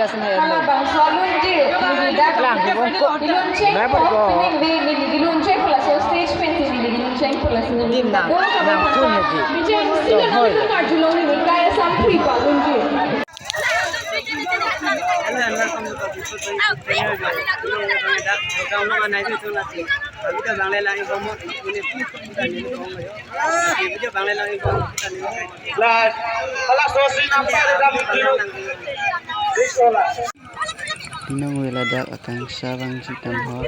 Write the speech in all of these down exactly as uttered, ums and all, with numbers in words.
Hala bangso alunji, neli dak Lang, di bongko. Ilun cheng Never po, go. Pining di, neli ilun cheng po laso stage pen si neli ilun cheng po laso. Di nang, nang tun ya di. Di cheng si So, neli hoi. Neli karjulong neli kaya sampri po alunji. Plus, hala sosi nampak di dalam video. Pinong wela dak akangsha abang jitam ho.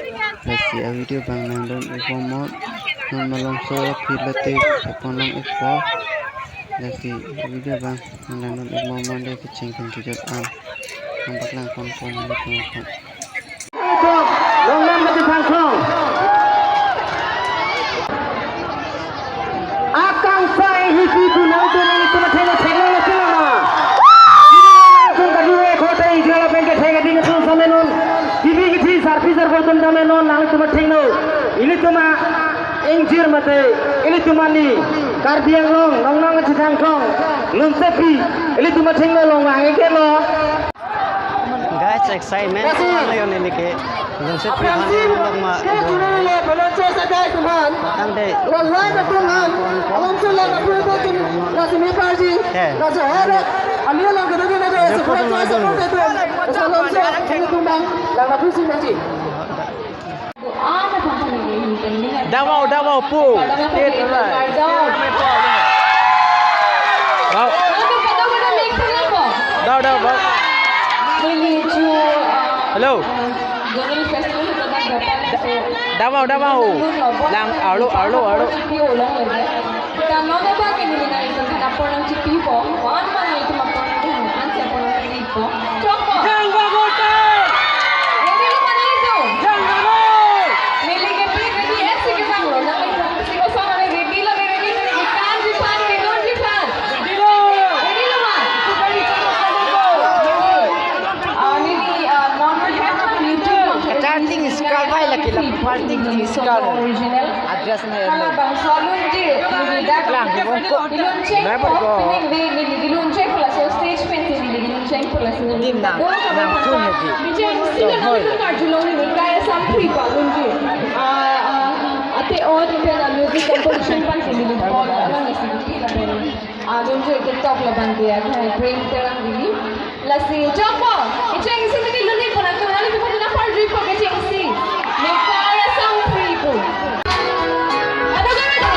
Lasi a video abang nangdun ikbom mot. Non malomso phir lote kaponlong ikpo. Lasi a video abang nangdun ikbom mot de kecheng pen kejot an. Nang paklang pon pon nang pon pon. Longnam kachethang song. Akangsha hipi punang tu nelitum athengno theklong lo pulang ma. Nelitum kadu ekhote ijala pen kethek adin atum samenon. T V kithi sarpi sarpo atum samenon nangtum athengno. Ilitum a ingjir mate. Ilitum ani Karbi Anglong longnam kachethang song. Lumsepi. Ilitum athengno longvang iklo. Guys, excitement. Kasi, ano yun, ini ke? Yung si Aphrang Pihan si, yung mga kaya juna nila, balance sa guys, teman. Ang de. Lalai na teman. Alam sa lang, apro ko tum, nasi mi parji, Eh. Nasi harap. Ano lang, kita, kita, kita, Ano sa po, teman, sa teman? Sa alam sa, ano tum bang, lang na pusi na ji. Damau, damau, pu. State alai. Bau. Dau, dau, bau. Hello. Damau, damau. Lang, arlo, arlo, arlo. Kita nono ba kini nang itum kan apor nangchipipo, wan man itum apor nangchipipo. Chokpo. Jangga Bote! Ready lo man itum? Jangga Bote! Neli ke pi ready, eh, si ke bang lo, nang itum si ko sama ready lo, ready lo, ready kan ji pan, ready lo, ready lo. Ready lo man? Ah, neli, ah, non ready lo, YouTube. Starting is kalbai lagi lah, party is kal. Original. Address na yun. Hala bangso alunji, neli dak Lang, di bongko. Ilun cheng Never po, go. Pining di, neli ilun cheng po laso stage pen si neli ilun cheng po laso. Di nang, nang tun ya di. Di cheng si So, neli hoi. Neli karjulong neli kaya sampri po alunji. Ah, ah, ate on pen a music composition pan si neli pon, ano neli si neli lapen. Alunji ke tok labang dia, kaya Prem Terang di. Lasi, chokpo. Kechengsi tadi luni pun aku nali tu pun lapar jui po kechengsi. Mekaya sampri po. Ada kan ada?